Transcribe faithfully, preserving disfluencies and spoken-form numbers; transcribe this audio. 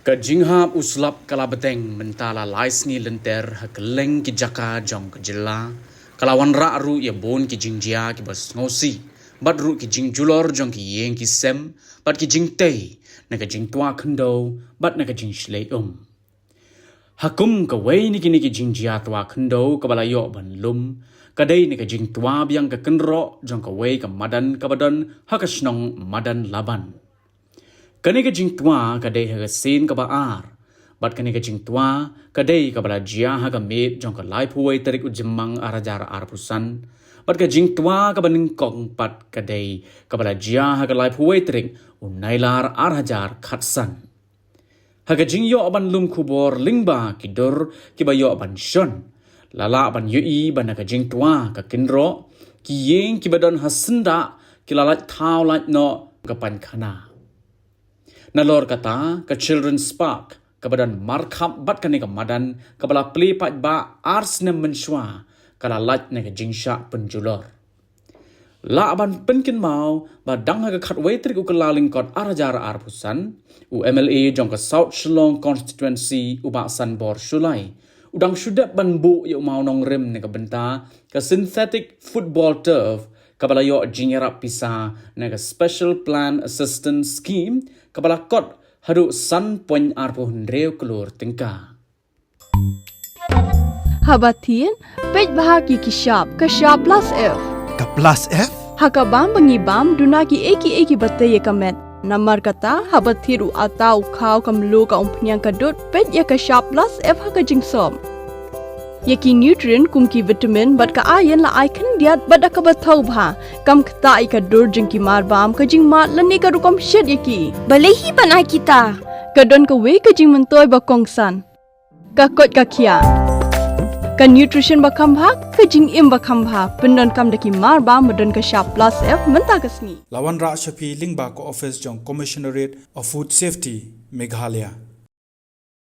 Ka jinghap u slap ka la bteng mynta la lai sngi lynter ha kylleng ki jaka jong ka jylla. Ka la wanrah ruh ïa bun ki jingjia kiba sngewsih bad ruh ki jingjulor jong ki ïing ki sem bad ki jingtei na ka jingtwa khyndew bad na ka jingshlei um. Ha kum kawei na kine ki jingjia twa khyndew kaba la ïoh ban lum ka dei na ka jingtwa biang ka kynroh jong kawei ka madan kaba don ha ka shnong Madan Laban. Kane ka jingtwa ka dei ha ka sien kaba ar bad kane ka jingtwa ka dei kaba la jia ha ka miet jong ka laiphew wei tarik u Jymmang ar hajar arphew san bad ka jingtwa kaba nyngkong pat ka dei kaba la jia ha ka laiphew wei tarik u Nailar ar hajar khatsan. Ha ka jingïoh ban lum khubor lyngba ki dur kiba ïoh ban shon, la lah ban ïohi ba na ka jingtwa ka kynroh, ki ïing kiba don ha syndah ki la lait thaw lait noh ka painkhana. Nalor kata ka Children's Park kaba don markhap bad kane ka madan kaba la plie paidbah ar snem mynshuwa ka la lait na ka jingshah pynjulor. Lah ban pynkynmaw ba dang ha ka khatwei tarik u Kyllalyngkot ar hajar arphew san, u M L A jong ka South Shillong Constituency u Bah Sanbor Shullai u dang shu dep ban buh ïa u mawnongrim na ka bynta ka synthetic football turf kaba la ïoh jingïarap pisa na ka Special Plan Assistance Scheme kaba la kot haduh san point arphew hynriew klur tyngka. Haba thied, peit bha ïa ki shap, ka shap plus F. Ka plus F? Ha ka bam ba ngi bam, duna kiei kiei kiba tei ïa ka met. Namar kata, haba thied u atta, u khaw, ka mluh, ka umphniang, ka dud, peit ïa ka shap plus F ha ka jingsop. Ïa ki nutrient kum ki vitamin bad ka iron la ai khyndiat bad da kaba thaw bha. Kam ktah ïa ka dur jong ki marbam, ka jingmad lane ka rukom shet ïa ki. Balei hi ban ai kita? Ka don kawei ka jingmyntoi ba kongsan. Ka koit ka khiah. Ka nutrition ba kham bha, ka jingim ba kham bha. Pyndonkam da ki marbam ba don ka shap plus F mynta ka sngi. La wanrah sha phi lyngba ka office jong Commissionerate of Food Safety, Meghalaya.